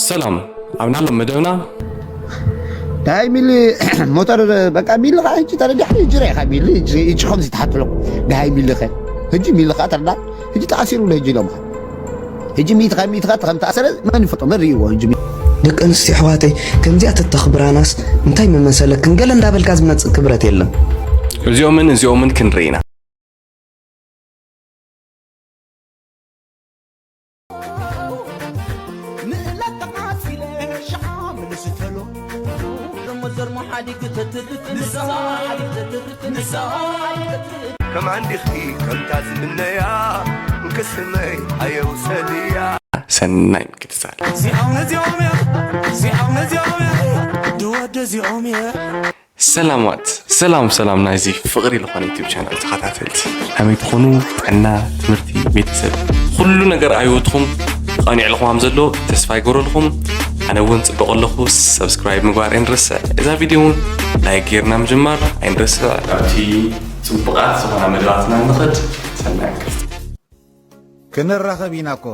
ሰላም፣ ኣብ ናሎም መደብና ዳይ ሚሊ ሞተር በቃ ሚሊ ኸዓ ሕጂ ተረዲሕ ሕጂ ርኢኻ ሚሊ ሕጂ ከምዚ ትሓትሎ ዳይ ሚሊ ኸ ሕጂ ሚሊ ኸዓ ተረዳ ሕጂ ተኣሲሩ ለ ሕጂ ኢሎም ሕጂ ሚት ኸ ሚት ኸ ከም ተኣሰረ መን ይፈጦ መን ርእይዎ ሕጂ ደቂ ኣንስትዮ ኣሕዋተይ ከምዚኣ ተተኽብራናስ እንታይ ምመሰለክን ገለ እንዳበልካ ዝመፅእ ክብረት የለን። እዚኦምን እዚኦምን ክንርኢ ኢና። ምእለት ተቃጺለ ሸዓ ምልስ ተሎ ደሞ ዘርሞ ሓዲግ ተትብት ንሳ ሓዲግ ተትብት ንሳ ሓዲግ ተትብት ከም ኣንዲኽቲ ከምታ ዝምነያ እንክስመይ ኣየውሰድያ ሰናይ ምክትታል። እዚኦም ነዚኦም እዮም እዚኦም ነዚኦም እዮም ድወደ እዚኦም እዮም ሰላማት ሰላም ሰላም ናይዚ ፍቕሪ ዝኾነ ዩቲብ ቻናል ተኸታተልቲ ከመይ ትኾኑ? ጥዕና፣ ትምህርቲ፣ ቤተሰብ ኩሉ ነገር ኣብ ህይወትኩም ይቐኒዕልኩም ከም ዘሎ ተስፋ ይገብረልኩም። ኣነ እውን ጽቡቕ ኣለኹ። ሰብስክራይብ ምግባር ኣይንረስዕ። እዛ ቪድዮ እውን ላይክ ጌርና ምጅማር ኣይንረስዕ። ኣብቲ ጽቡቓት ዝኾና መደባትና ንኸድ። ሰናይ እንቅልፍ። ክንራኸብ ኢና እኮ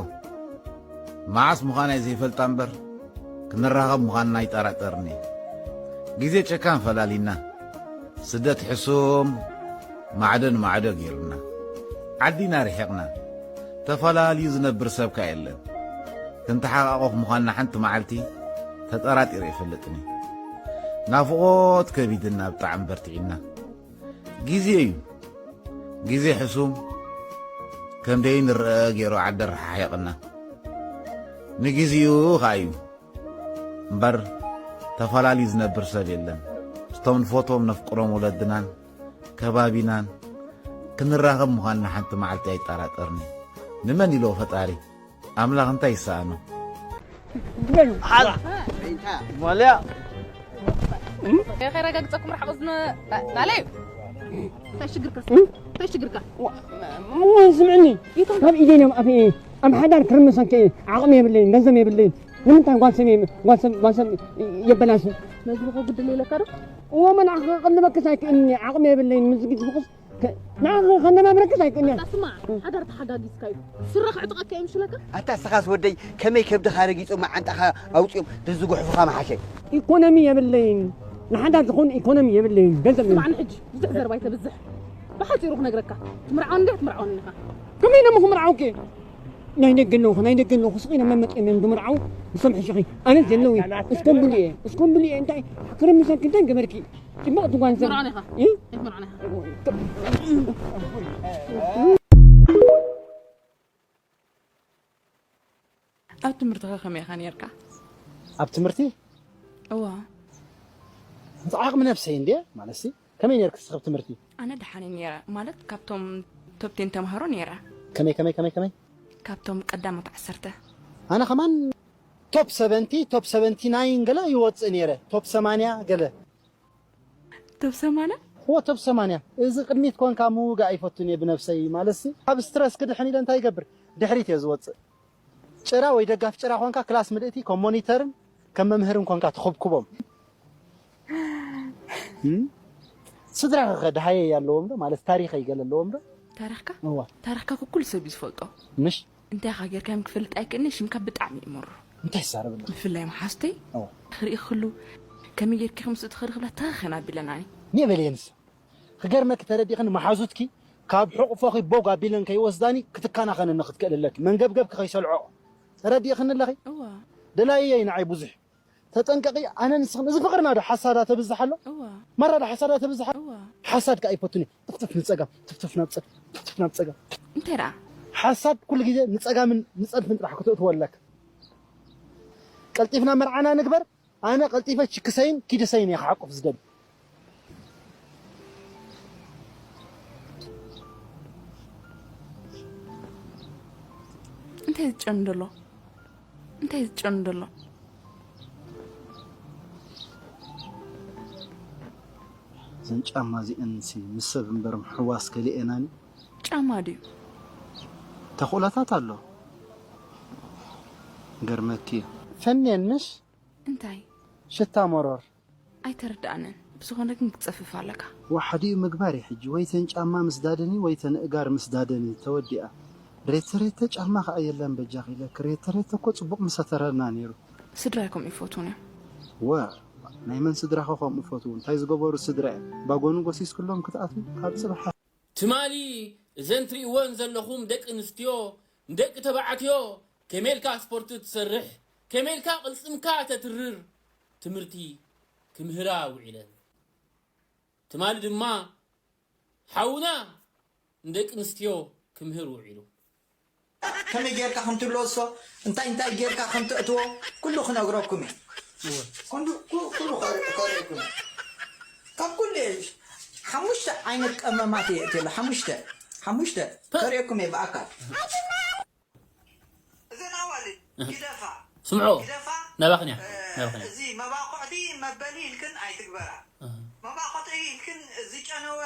መዓስ ምዃናይ ዘይፈልጣ እምበር ክንራኸብ ምዃንና ኣይጠራጠርኒ ግዜ ጨካን ፈላሊና ስደት ሕሱም ማዕዶ ንማዕዶ ገይሩና ዓዲና ርሒቕና ተፈላልዩ ዝነብር ሰብካ የለን ክንተሓቓቑፍ ምዃንና ሓንቲ መዓልቲ ተጠራጢረ ይፈልጥኒ ናፍቖት ከቢድና ብጣዕሚ በርቲዕና ግዜ እዩ ግዜ ሕሱም ከም ደይንረአ ገይሩ ዓዲ ኣረሓሒቕና ንግዜኡ ኸኣ እዩ እምበር ተፈላልዩ ዝነብር ሰብ የለን እቶም ንፈትዎም ነፍቅሮም ወለድናን ከባቢናን ክንራኸብ ምዃንና ሓንቲ መዓልቲ ኣይጠራጠርኒ ንመን ኢልዎ ፈጣሪ ኣምላኽ እንታይ ይሰኣኖ ማልያ ከረጋግፀኩም ርሓቕ ዝነ ናለዩ እንታይ ሽግርካ እንታይ ሽግርካ እሞ ስምዕኒ ካብ ኢደን እዮም ኣፍኤ ኣብ ሓዳር ክርምሰን ከ ዓቕሚ የብለይን ገንዘብ የብለይን ንምንታይ ጓል ሰብ ጓል ሰብ ጓል ሰብ የበላሽ መዝሙኸ ጉድል ኢለካ ዶ እሞ መናዕ ክቕልበክስ ኣይክእልኒ ዓቕሚ የብለይን ምስ ግጅ ብቕስ ንዓኺ ከነባብረክስ ኣይክእልኒ ስማ ሓዳር ተሓጋጊዝካ እዩ ስረ ክዕጥቐካ እዮም ሽለካ ኣታ ስኻስ ወደይ ከመይ ከብድኻ ረጊጾ መዓንጣኻ ኣውጺኦም ደዝጉሕፉኻ መሓሸ ኢኮኖሚ የብለይን ንሓዳር ዝኾን ኢኮኖሚ የብለይን ገንዘብ ስማዕኒ ሕጂ ብዙሕ ዘርባ ይተብዝሕ ብሓፂሩ ክነግረካ ትምርዓውን እንዲያ ትምርዓውን ኢኻ ከመይ ኢሎም ክምርዓውኪ ናይ ደገ ኣለኹ ናይ ደገ ኣለኹ ስቕ ኢሎም መመጥ እዮም ዝምርዓው ንሶም ሕሽኺ ኣነ ዘለዊ እስኮምብሉ እየ እስኮምብሉ እየ እንታይ ክርምሰልኪ እንታይ ገበርኪ ጽቡቕ ትጓንዘብ ትምርዓውን ኢኻ እ? ኣይትምርዓውን ኢኻ ኣብ ትምህርትኻ ከመይ ኢኻ ነርካ? ኣብ ትምህርቲ እዋ ምስ ዓቕሚ ነብሰይ እንድየ ማለትሲ ከመይ ነርክ ስኽብ ትምህርቲ? ኣነ ደሓን ነይረ ማለት ካብቶም ቶፕቴን ተምሃሮ ነይረ። ከመይ ከመይ ከመይ ከመይ? ካብቶም ቀዳሞት ዓሰርተ። ኣነ ከማን ቶፕ ሰቨንቲ ቶፕ ሰቨንቲ ናይን ገለ ይወፅእ ነይረ ቶፕ ሰማንያ ገለ ቶብ ሰማንያ እዎ ቶብ ሰማንያ እዚ ቅድሚት ኮንካ ምውጋእ ኣይፈቱን እየ ብነብሰይ ማለትሲ ካብ ስትረስ ክድሕን ኢለ እንታይ ይገብር ድሕሪት እየ ዝወፅእ ጭራ ወይ ደጋፍ ጭራ ኮንካ ክላስ ምልእቲ ከም ሞኒተርን ከም መምህርን ኮንካ ትኹብኩቦም ስድራ ከ ደሃየ ኣለዎም ዶ ማለት ታሪኸይ ገለ ኣለዎም ዶ ታሪኽካ እዋ ታሪኽካ ኩሉ ሰብ እዩ ዝፈልጦ ምሽ እንታይ ኢኻ ጌርካዮም ክፈልጥ ኣይክእልኒ ሽምካ ብጣዕሚ እዩ መሩ እንታይ ትዛረብ ኣለኻ ብፍላይ መሓዝተይ ክርኢ ክሉ ከመይ ጌርኪ ከምስኡ ትኽእሊ ክብላ ተኸኸን ኣቢለናኒ ኔበለየ ንሳ ክገርመኪ ተረዲእኽኒ መሓዙትኪ ካብ ሕቑፎኺ ቦግ ኣቢለን ከይወስዳኒ ክትከናኸነኒ ክትክእል ኣለኪ መንገብገብኪ ከይሰልዖ ተረዲእኽኒ ኣለኺ ደላይየይ ንዓይ ብዙሕ ተጠንቀቂ ኣነ ንስኽን እዚ ፍቅርና ዶ ሓሳዳ ተብዝሕ ኣሎ ማራ ዶ ሓሳዳ ተብዝሕ ኣሎ ሓሳድ ከኣ ይፈቱኒ ትፍትፍ ንጸጋም ትፍትፍ ናብ ጸጋም ትፍትፍ ናብ ጸጋም እንታይ ደኣ ሓሳድ ኩሉ ግዜ ንጸጋምን ንጸድፍን ጥራሕ ክትእትወለክ ቀልጢፍና መርዓና ንግበር ኣነ ቀልጢፈ ችክሰይን ኪድሰይን እየ ክሓቁፍ ዝደሊ እንታይ ዝጨኑ ደሎ እንታይ ዝጨኑ ደሎ እዘን ጫማ እዚአን ሲ ምስ ሰብ እምበር ምሕዋስ ከሊኤናኒ ጫማ ድዩ ተኽእሎታት ኣሎ ገርመኪ እዩ ፈንየን ምሽ እንታይ ሽታ መሮር ኣይተረድኣንን። ብዝኾነ ግን ክትጸፍፍ ኣለካ። ዋሕዲኡ ምግባር እየ ሕጂ። ወይ ተን ጫማ ምስዳደኒ ወይ ተን እጋር ምስዳደኒ። ተወዲኣ። ሬተ ሬተ ጫማ ከኣ የለን በጃኺ ኢለኪ። ሬተ ሬተ እኮ ጽቡቕ ምሰተረና ነይሩ። ስድራይ ከምኡ ይፈትዉን እዮም። ወ ናይ መን ስድራኸ ከምኡ ፈትዉ? እንታይ ዝገበሩ ስድራ እዮም? ባጎኑ ጎሲስክሎም ክትኣትዉ ካብ ጽባሕ ትማሊ እዘን ትርእይወን ዘለኹም ደቂ ኣንስትዮ ንደቂ ተባዕትዮ ከመይ ኢልካ ስፖርት ትሰርሕ፣ ከመይ ኢልካ ቅልጽምካ ተትርር ትምህርቲ ክምህራ ውዒለን። ትማሊ ድማ ሓውና ንደቂ ኣንስትዮ ክምህር ውዒሉ። ከመይ ጌርካ ከም ትብለሶ እንታይ እንታይ ጌርካ ከም ተእትዎ ኩሉ ክነግረኩም እየ። ኩሉ ኩ- ኩሉ ከር- ከርእየኩም እየ። ካብ ኩሉ እየ ሓሙሽተ ዓይነት ቀመማት እየ እትሎ ሓሙሽተ ሓሙሽተ ከርእየኩም እየ ብኣካል። እዘን ኣዋልድ ግደፋ ስምዖ ግደፋ ናባኽን እያ እ፣ ናባኽን እያ እዚ መባኹዕቲ መበሊ ኢልክን ኣይትግበራ። መባኹዕቲ ኢልክን ዝጨነወ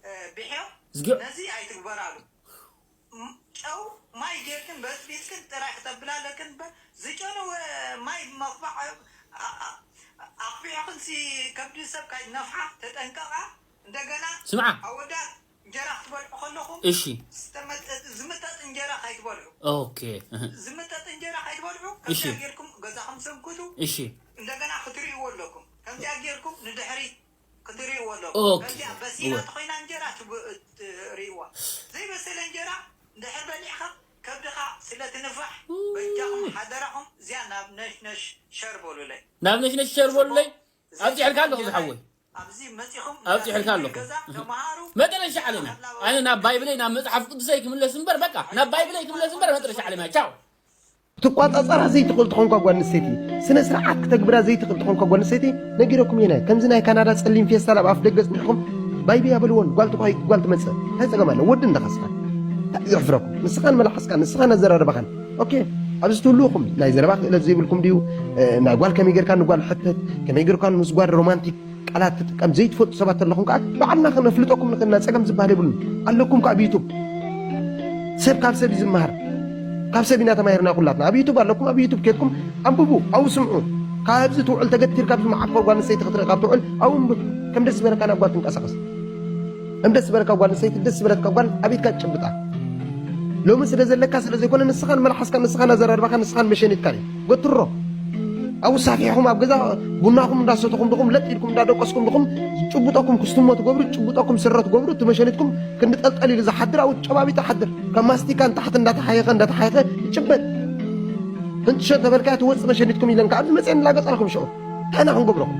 እ፣ ብሕዮ ዝግዮ ነዚ ኣይትግበራሉ። ም- ጨው ማይ ጌርክን በስቢስክን ጥራይ ክተብላ ኣለክን። በ- ዝጨነወ ማይ መኽባዕ ኣ- ኣ- ኣኽቢዕክን ሲ ከብዲ ሰብ ካይነፍሓ ተጠንቀቓ። እንደገና ስምዓ ኣወዳት እንጀራ ክትበልዑ ከለኹም እሺ ዝተመጠ- ዝምጠጥ እንጀራ ካይትበልዑ። ኦኬ እህ፣ ዝምጠጥ እንጀራ ካይትበልዑ። እሺ። ከምዚኣ ጌርኩም ገዛኹም ሰንክቱ። እሺ እንደገና ክትርእይዎ ኣለኩም። ከምዚኣ ጌርኩም ንድሕሪት ክትርእይዎ ኣለኩም። ኦኬ። ከምዚኣ በሲላ እወ። ተኾይና እንጀራ ትብ- ትርእይዋ። ዘይበሰለ እንጀራ እንድሕር በሊዕኻ ከብድኻ ስለ ትንፋሕ በጃኹም ሓደራኹም እዚኣ ናብ ነሽነሽ ሸር በሉለይ። ናብ ነሽነሽ ሸር በሉለይ። ኣብዚሐልካ ኣለኹ ዝሓወይ ኣብዚ መጺኹም ኣብዚሐልካ ኣለኹ ገዛ ተምሃሩ። መጠረሻ ዓለና ኣነ ናብ ባይብለይ ናብ መፅሓፍ ቅዱሰይ ክምለስ እምበር በቃ ናብ ባይብለይ ክምለስ እምበር መጠረሻ ዓለና ቻው ክትቋፃፀራ ዘይትኽእል ትኾንኳ ጓል ኣንስተይቲ ስነ ስርዓት ክተግብራ ዘይትኽእል ትኾንኳ ጓል ኣንስተይቲ ነጊረኩም እየ ከምዚ ናይ ካናዳ ፀሊም ፌስታል ኣብ ኣፍ ደገ ፅኒሕኩም ባይብያ በልዎን ጓል ትኾይ ጓል ትመፅእ እንታይ ፀገም ኣሎ ወዲ እንዳኸስካ ዘሕፍረኩም ንስኻን መላሓስካን ንስኻን ኣዘራርባኻን ኦኬ ኣብዚ ትህልውኹም ናይ ዘረባ ክእለት ዘይብልኩም ድዩ ናይ ጓል ከመይ ጌርካ ንጓል ሕተት ከመይ ጌርካ ምስ ጓል ሮማንቲክ ቃላት ትጥቀም ዘይትፈልጡ ሰባት ኣለኹም ከዓ ባዕልና ክነፍልጠኩም ንኽእልና ፀገም ዝበሃል የብሉን ኣለኩም ከዓ ኣብ ዩቱብ ሰብ ካብ ሰብ እዩ ዝመሃር ካብ ሰብ ኢና ተማሂርና ኩላትና ኣብ ዩቱብ ኣለኩም ኣብ ዩቱብ ኬድኩም ኣንብቡ ኣብኡ ስምዑ ካብዚ ትውዕል ተገቲር ካብዚ መዓኮር ጓል ኣንስተይቲ ክትርኢ ካብ ትውዕል ኣብኡ እንብብ ከም ደስ ዝበለካ ናብ ጓል ትንቀሳቐስ ከም ደስ ዝበለካ ጓል ኣንስተይቲ ደስ ዝበለትካ ጓል ኣብ ኢድካ ትጭብጣ ሎሚ ስለ ዘለካ ስለ ዘይኮነ ንስኻን መልሓስካ ንስኻን ኣዘራርባኻ ንስኻን መሸኒትካን እዩ ገትሮ ኣብኡ ሳፊሕኹም ኣብ ገዛ ቡናኹም እንዳሰተኹም ድኹም ለጥ ኢልኩም እንዳደቀስኩም ድኹም ጭቡጠኩም ክስትሞ ትገብሩ ጭቡጠኩም ስረ ትገብሩ እቲ መሸኒትኩም ክንዲ ጠልጠል ኢሉ ዝሓድር ኣብኡ ጨባቢጥ ይሓድር ካብ ማስቲካ ንታሕቲ እንዳተሓየኸ እንዳተሓየኸ ይጭበጥ ህንጥሸ ተበልካያ ትወፅእ መሸኒትኩም ኢለን ከዓ ኣብዚ መፅአን ላገፃልኩም ሽዑ እንታይ ኢና ክንገብረኩም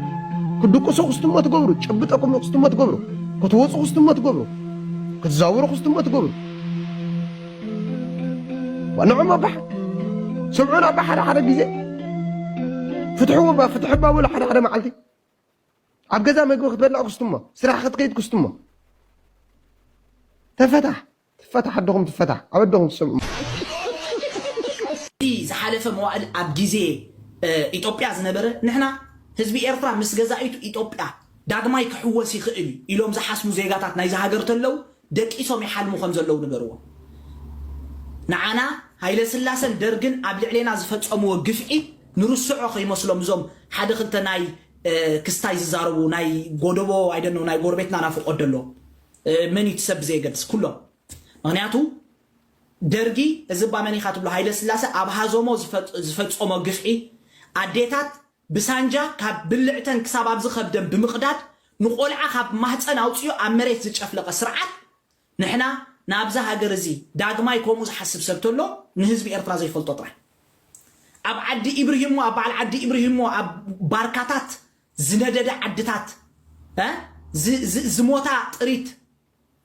ክድቅሱ ክስትሞ ትገብሩ ጭብጠኩም ክስትሞ ትገብሩ ክትወፁ ክስትሞ ትገብሩ ክትዛወሩ ክስትሞ ትገብሩ ንዖም ኣባሓ ስምዑን ኣባ ሓደ ሓደ ግዜ ፍትሕዎ ባ ፍትሕ ባ በሉ ሓደ ሓደ መዓልቲ ኣብ ገዛ መግቢ ክትበልዕ ክስትሞ ስራሕ ክትከይድ ክስትሞ ተፈታሕ ትፈታሕ ኣደኹም ትፈታሕ ኣብ ኣደኹም ትሰምዑ እቲ ዝሓለፈ መዋእል ኣብ ግዜ ኢትዮጵያ ዝነበረ ንሕና ህዝቢ ኤርትራ ምስ ገዛኢቱ ኢትዮጵያ ዳግማይ ክሕወስ ይኽእል እዩ ኢሎም ዝሓስቡ ዜጋታት ናይዚ ሃገር ተለው ደቂሶም ይሓልሙ ከም ዘለዉ ንገርዎም። ንዓና ሃይለስላሰን ደርግን ኣብ ልዕሌና ዝፈጸምዎ ግፍዒ ንርስዖ ከይመስሎም እዞም ሓደ ክልተ ናይ ክስታይ ዝዛረቡ ናይ ጎደቦ ኣይደነው ናይ ጎረቤትና ናፍቆት ደሎ መን እዩ ትሰብ ብዘየገድስ ኩሎም ምክንያቱ ደርጊ እዚ ባመኒኻ ትብሎ ሃይለስላሰ ኣብ ሃዞሞ ዝፈጸሞ ግፍዒ ኣዴታት ብሳንጃ ካብ ብልዕተን ክሳብ ኣብዚ ከብደን ብምቕዳድ ንቆልዓ ካብ ማህፀን ኣውፅኡ ኣብ መሬት ዝጨፍለቐ ስርዓት ንሕና ናብዛ ሃገር እዚ ዳግማይ ከምኡ ዝሓስብ ሰብ ተሎ ንህዝቢ ኤርትራ ዘይፈልጦ ጥራይ ኣብ ዓዲ ኢብርሂሞ ኣብ በዓል ዓዲ ኢብርሂሞ ኣብ ባርካታት ዝነደደ ዓድታት ዝሞታ ጥሪት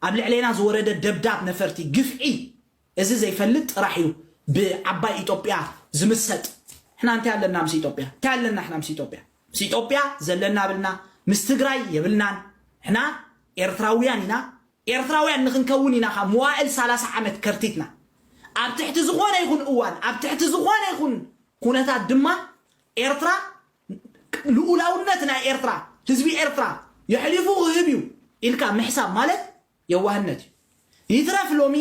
ኣብ ልዕሌና ዝወረደ ደብዳብ ነፈርቲ ግፍዒ እዚ ዘይፈልጥ ጥራሕ እዩ ብዓባይ ኢትዮጵያ ዝምሰጥ ሕና እንታይ ኣለና ምስ ኢትዮጵያ እንታይ ኣለና ሕና ምስ ኢትዮጵያ ምስ ኢትዮጵያ ዘለና ብልና ምስ ትግራይ የብልናን ሕና ኤርትራውያን ኢና ኤርትራውያን ንክንከውን ኢና ካብ መዋእል ሰላሳ ዓመት ከርቲትና ኣብ ትሕቲ ዝኾነ ይኹን እዋን ኣብ ትሕቲ ዝኾነ ይኹን ኩነታት ድማ ኤርትራ ልኡላውነት ናይ ኤርትራ ህዝቢ ኤርትራ የሕሊፉ ክህብ እዩ ኢልካ ምሕሳብ ማለት የዋህነት እዩ ይትረፍ ሎሚ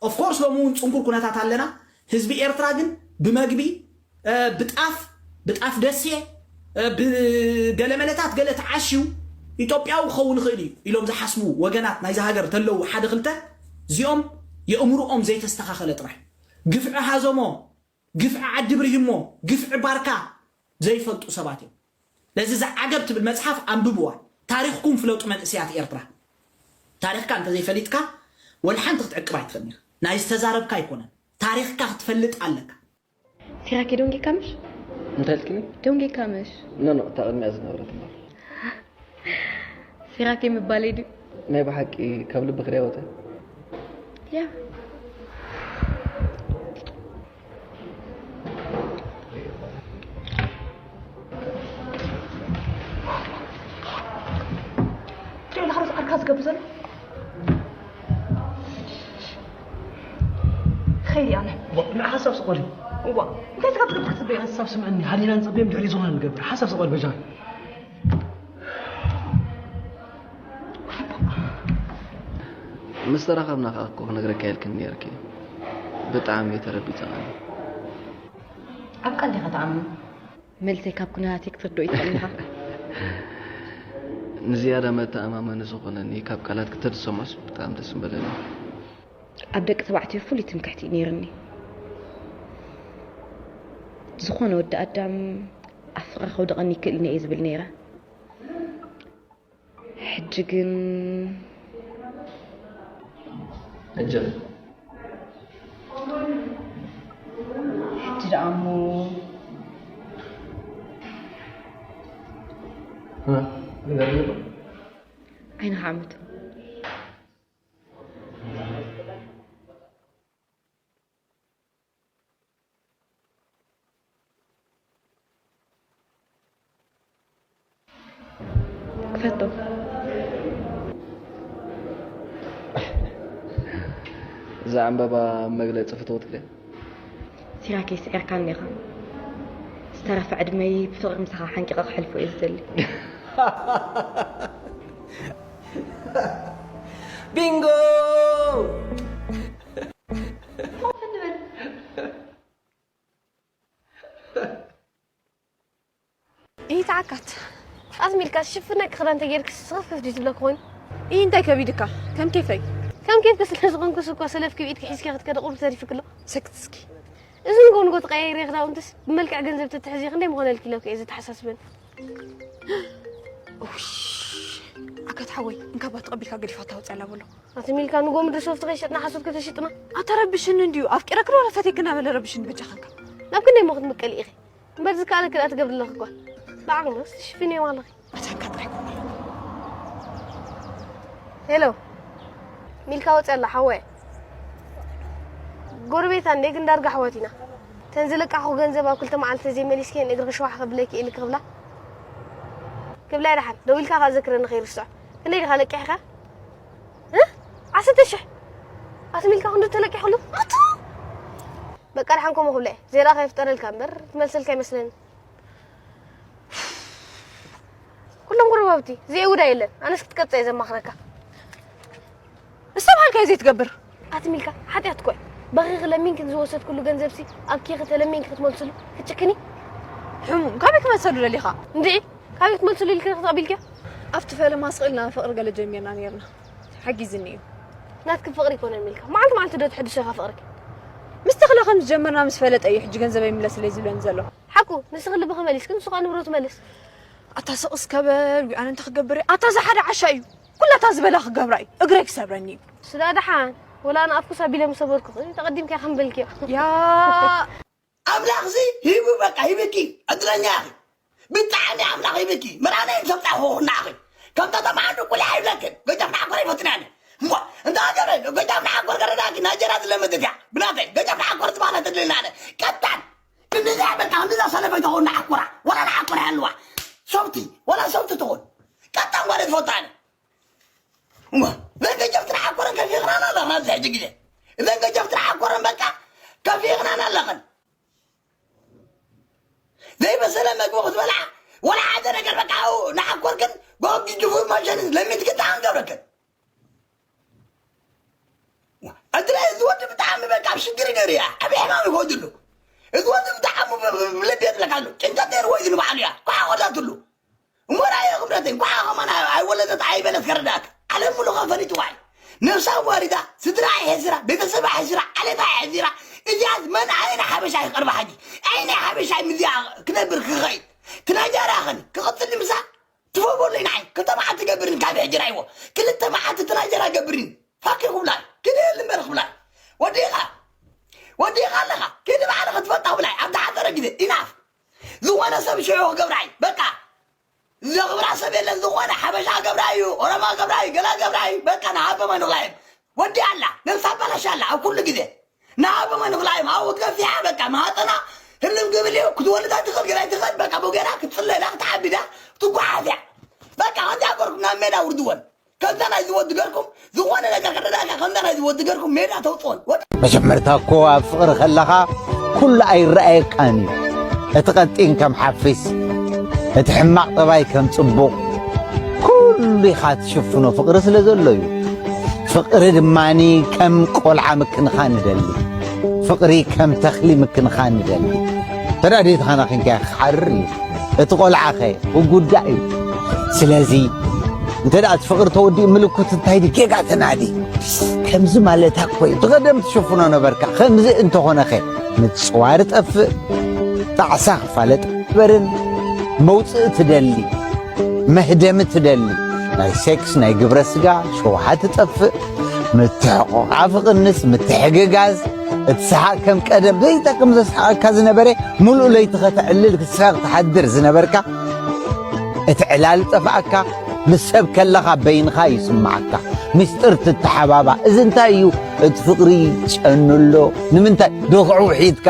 of course ሎሚ እውን ፅንኩር ኩነታት ኣለና ህዝቢ ኤርትራ ግን ብመግቢ ብጣፍ ብጣፍ ደሴ ብገለመለታት ገለ ተዓሽዩ ኢትዮጵያዊ ክኸውን ይኽእል እዩ ኢሎም ዝሓስቡ ወገናት ናይዚ ሃገር ተለዉ ሓደ ክልተ እዚኦም የእምርኦም ዘይተስተኻኸለ ጥራሕ ግፍዒ ሃዞሞ ግፍዒ ዓዲ ብርሂሞ፣ ግፍዒ ባርካ ዘይፈልጡ ሰባት እዮም። ነዚ ዝዓገብ ትብል መጽሓፍ ኣንብብዋ። ታሪኽኩም ፍለጡ መንእሰያት ኤርትራ። ታሪኽካ እንተዘይፈሊጥካ ወላ ሓንቲ ክትዕቅብ ኣይትኽእልን ኢኻ። ናይ ዝተዛረብካ ኣይኮነን። ታሪኽካ ክትፈልጥ ኣለካ። Será que Donkey Camus? እንታይ ኢልክኒ? Donkey Camus. ኖ ኖ፣ እታ ቅድሚያ ዝነበረት እምበር። Será que ምባለይ ድዩ? ናይ ብሓቂ ካብ ልብኺ ድያ ወፀ? ያ። እንታይ ኢልካ ርስ ዓርካ ዝገብር ዘሎ? ኸይድ ያለ ንሓሳብ ስቆል እዋ እንታይ ኢልካ ትገብር ክትበይ ሓሳብ ስምዕኒ ሃዲና ንፀበዮም ድሕሪ ዝኾነ ንገብር ሓሳብ ስቆል በጃ ምስ ተራኸብና ከዓ እኮ ክነግረካ ኢልክኒ ነይርኪ። ብጣዕሚ እየ ተረቢፀ። ኣብ ቀልዲ ኢኻ ትኣምን። መልሰይ ካብ ኩነታተይ ክትርድኦ ይትኽእል ኢኻ። ንዝያዳ መተኣማመኒ ዝኾነኒ ካብ ቃላት ክተዝሰምዖስ ብጣዕሚ ደስ ምበለኒ። ኣብ ደቂ ተባዕትዮ ፍሉይ ትምክሕቲ እዩ ነይርኒ። ዝኾነ ወዲ ኣዳም ኣብ ፍቕሪ ከውድቐኒ ይክእል እየ ዝብል ነይረ። ሕጂ ግን ሕጂ ሕጂ ደኣ እሞ እ፣ ንገርኒ ዶ? ዓይንኻ ዓምቶ። ክፈቶ። እዛ ዕምበባ መግለፂ ፍትወት ክደ ሲራኬ ስዒርካኒ ኢኻ። ዝተረፈ ዕድመይ ብፍቕሪ ምሳኻ ሓንቂቐ ክሕልፎ እየ ዝደሊ። ቢንጎ! ይተዓካት ኣዝሚልካ ሽፍነቂ ክዳን ተጌርክስ ስኽፍክፍ ድዩ ትብለኪ ኮይኑ? ይህ እንታይ ከቢድካ? ከም ኬፈይ። ከም ኬፍኪ ስለ ዝኾንኩስ እኮ ሰለፍኪ ብኢድኪ ሒዝኪ ክትከዲ ቁሩብ ተሪፍኪ ኣሎ። ሰክት እስኪ። እዚ ንጎ ንጎ ተቀያይሪ ክዳውንትስ ብመልክዕ ገንዘብ ተትሕዚ ክንደይ ምኾነልኪ ኢለኪ እየ ዘተሓሳስበኒ። ኡሽ፣ ኣካት ሓወይ እንካባ ተቐቢልካ ገዲፋ ታውፅያ ኣላ በሎ። ኣዝሚልካ ንጎ ምድሪ ሶፍቲ ከይሸጥና ሓሶት ከተሽጥና። ኣታ ረብሽኒ እንድዩ ኣፍቂረክ ዶ ፈቴክ እናበለ ረብሽኒ በጃኻንካ። ናብ ክንደይ እሞ ክትምቀሊ ኢኺ? እምበር ዝከኣለኪ ደኣ ትገብርለኺ እኳ። ብዓቕምስ ትሽፍንዮ ኣለኺ። ኣታ እንካ ጥራይ ኮመሎ። ሄሎ ሚልካ ወፂ ኣላ ሓወይ። ጎረቤታ እንዴ ግን ዳርጋ ኣሕዋት ኢና። ተን ዝለቃኹ ገንዘብ ኣብ ክልተ መዓልቲ ዘይመሊስክየን እግርኺ ሸዋሕ ከብለኪ ኢልኪ ክብላ ክብላ ደሓን ደዊልካ ከኣ ዘክረኒ ከይርስዖ። ክንደይ ዲኻ ለቂሕካ? እ? ዓሰርተ ሽሕ ኣስሚልካ ክንዱ ተለቂሕሉ ኣቱ በቃ ደሓን ከምኡ ክብለ እየ። ዘይረኣ ከይፍጠረልካ እምበር ትመልሰልካ ይመስለኒ። ኩሎም ጎረባብቲ ዘይውዳ የለን። ኣነስ ክትቀፀ እየ ዘማኽረካ። ዝተባሃልካዮ ዘይትገብር። ኣትሚልካ ሓጢኣት እኮ እዩ። በኺኺ ለሚንክን ዝወሰድኩሉ ገንዘብሲ ኣብ ኬኺ ተለሚንኪ ክትመልስሉ ክትጭክኒ? ሕሙም ካበይ ክመልሰሉ ደሊኻ? እንድዒ ካበይ ክትመልስሉ ኢልኪ ክትቐቢልኪ? ኣብቲ ፈለማ ስቕ ኢልና ፍቕሪ ገለ ጀሚርና ነይርና። ሓጊዝኒ እዩ። ናትኪ ፍቕሪ ይኮነን ሚልካ። መዓልቲ መዓልቲ ዶ ትሕድሶ ኢኻ ፍቕርኪ? ምስ ተኽለ ከም ዝጀመርና ምስ ፈለጠ እዩ ሕጂ ገንዘበይ ይምለስለይ ዝብለኒ ዘሎ። ሓቁ ንስኺ ልብኺ መሊስኪ ንሱ ከዓ ንብረቱ መልስ። ኣታ ስቕ እስከ በል ዊኣነ እንታይ ክገብር እየ? ኣታ እዛ ሓደ ዓሻ እዩ። ኩላታ ዝበላ ክገብራ እዩ። እግረይ ክሰብረኒ እዩ። ስዳ ደሓን ወላ ኣነ ኣፍኩስ ኣቢለ ምሰበርኩኺ ተቐዲምካ ከምበልክዮ። ያ ኣምላኽሲ ሂቡ በቃ ሂብኪ ዕድለኛ ኢኺ። ብጣዕሚ ኣምላኽ ሂብኪ ምራነይ ሰብጣ ሆናኺ ከምታ ተማዓዱ ቁልያ ይብለክን ገጀፍና ኣኮር ይፈትናኒ እሞ እንታ ገረ ገጀፍና ኣኮር ገረዳኪ ናጀራ ዝለመደት እያ ብናተይ ገጀፍና ኣኮር ዝበሃለት እድልናነ ቀጣን ክንዲዛ በቃ ክንዲዛ ሰለፈይ ተኾን ንዓኮራ ወላ ንዓኮራ ያለዋ ሰብቲ ወላ ሰብቲ ትኾን ቀጣን ጓለ ትፈታኒ እሞ እዘን ገጀፍቲ ንዓኮረን ከፊኽናና ኣለኽን ኣብዚ ሕጂ ግዜ እዘን ገጀፍቲ ንዓኮረን በቃ ከፊኽናና ኣለኽን ዘይበሰለ መግቢ ክትበልዓ ወላ ሓደ ነገር በቃ ንዓኮርክን ጎጊ ጅፉር ማሸን ለሚንትክን ተኣንገብረክን እንድላይ እዚ ወዲ ብጣዕሚ በቃ ኣብ ሽግር ነሩ እያ ዓብ ሕማም ይጎድሉ እዚ ወዲ ብጣዕሚ ለቤት ለካሉ ጭንቀት ነርዎ እዩ ንባዕሉ እያ ኳ ቆዳትሉ እሞ ራእየ ክብረተይ እንኳዕ ከማን ኣይወለደት ኣይበለት ከረዳእካ ዓለም ሙሉኻ ፈሊጥዋ እዩ ነብሳ ኣዋሪዳ ስድራ ኣይ ሕሲራ ቤተሰብ ኣይ ሕሲራ ዓሌት ኣይ ሕሲራ እዚኣስ መን ዓይኒ ሓበሻ ይቐርባ ሕጂ? ዓይኒ ሓበሻ ምዚኣ ክነብር ክኸይድ ትናጀራኽን ክቕጽል ንምሳ ትፈቦለይ ንዓይ ክልተ መዓልቲ ገብርን ካብ ሕጂ ራይዎ ክልተ መዓልቲ ትናጀራ ገብርን ፋኪ ክብላይ ክደል እምበር ክብላይ ወዲኻ ወዲኻ ኣለኻ። ኪዲ ባዕልኻ ትፈልጣ ክብላይ ኣብ ዝሓፀረ ግዜ ኢናፍ ዝኾነ ሰብ ሽዑ ክገብራይ በቃ ዘኽብራ ሰብ የለን። ዝኾነ ሓበሻ ገብራ እዩ፣ ኦሮማ ገብራ እዩ፣ ገላ ገብራ እዩ። በቃ ንሃበማ ንኽላይም ወዲ ኣላ ነብሳ ኣባላሽ ኣላ ኣብ ኩሉ ግዜ ንሃበማ ንኽላይም ኣብኡ ትገፊሓ በቃ ማህፀና ህልም ግብል እዩ ክትወልዳ ትኽእል ገላይ ትኽእል በቃ ቦጌራ ክትፅለላ ክትዓብዳ ትጓሓፍያ በቃ ከምዚ ኣገርኩም ናብ ሜዳ ውርድወን ከምዛ ናይ ዝወዲ ገርኩም ዝኾነ ነገር ከተዳካ ከምዛ ናይ ዝወዲ ገርኩም ሜዳ ተውፅኦን ወዲ መጀመርታ እኮ ኣብ ፍቕሪ ከለኻ ኩሉ ኣይረኣየካን እዩ። እቲ ቀጢን ከም ሓፊስ፣ እቲ ሕማቕ ጠባይ ከም ጽቡቕ፣ ኩሉ ኢኻ ትሽፍኖ ፍቕሪ ስለ ዘሎ እዩ። ፍቕሪ ድማኒ ከም ቆልዓ ምክንኻን ንደሊ። ፍቕሪ ከም ተኽሊ ምክንኻን ንደሊ። ተዳዲትኻና ኺንካ ክሓርር እዩ። እቲ ቆልዓኸ ክጉዳእ እዩ። ስለዚ እንተ ደኣ እቲ ፍቕሪ ተወዲኡ ምልኩት እንታይ ድዩ ጌጋ ተናዲ። ከምዚ ማለታ እኮ እዩ። ብቐደም ትሽፍኖ ነበርካ። ከምዚ እንተኾነኸ ምጽዋር ጠፍእ፣ ጣዕሳ ክፋለጥ በርን መውጽእ ትደሊ፣ መህደሚ ትደሊ። ናይ ሴክስ ናይ ግብረ ስጋ ሸውሃ ትጠፍእ፣ ምትሕቑቓፍ ቅንስ፣ ምትሕግጋዝ፣ እቲ ሰሓቕ ከም ቀደም ዘይጠቅም ዘስሓቐካ ዝነበረ፣ ሙሉእ ለይቲ ከተዕልል ክትስሕቕ ትሓድር ዝነበርካ፣ እቲ ዕላል ጠፍኣካ፣ ምስ ሰብ ከለኻ በይንኻ ይስምዓካ። ሚስጥር ትተሓባባ። እዚ እንታይ እዩ? እቲ ፍቕሪ ጨኑ ኣሎ። ንምንታይ? ዶኽዑ ውሒጥካ፣